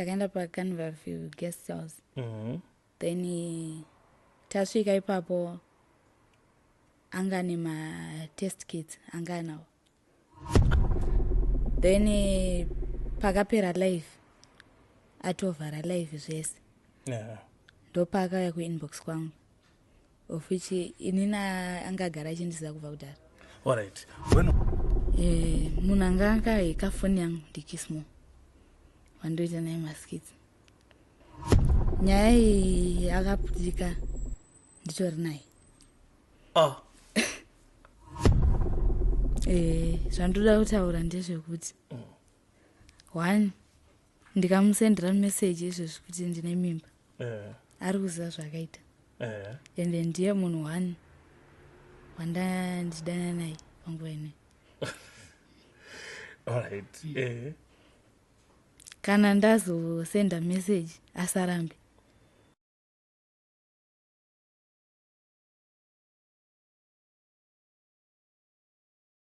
Takaenda paCanva View Guest House. Then tasvika ipapo, anga ane matest kits, anga anawo. Then pakapera live, atovhara live zvese, ndopaakauya kuinbox kwangu, of which inini anga agara achindiziva kubva kudhara. Alright, when Munhu anga akahacka foni yangu ndiKismo, wandoita naye maskits. Nyaya iyi akaputika nditori naye. Zvandoda kutaura ndezvekuti, one, ndikamusendera meseji izvezvi kuti ndine mimba, ari kuziva zvakaita. Ende ndiye munhu one wandandidana naye panguva inei. Alright. Kana ndazosenda meseji, asarambe.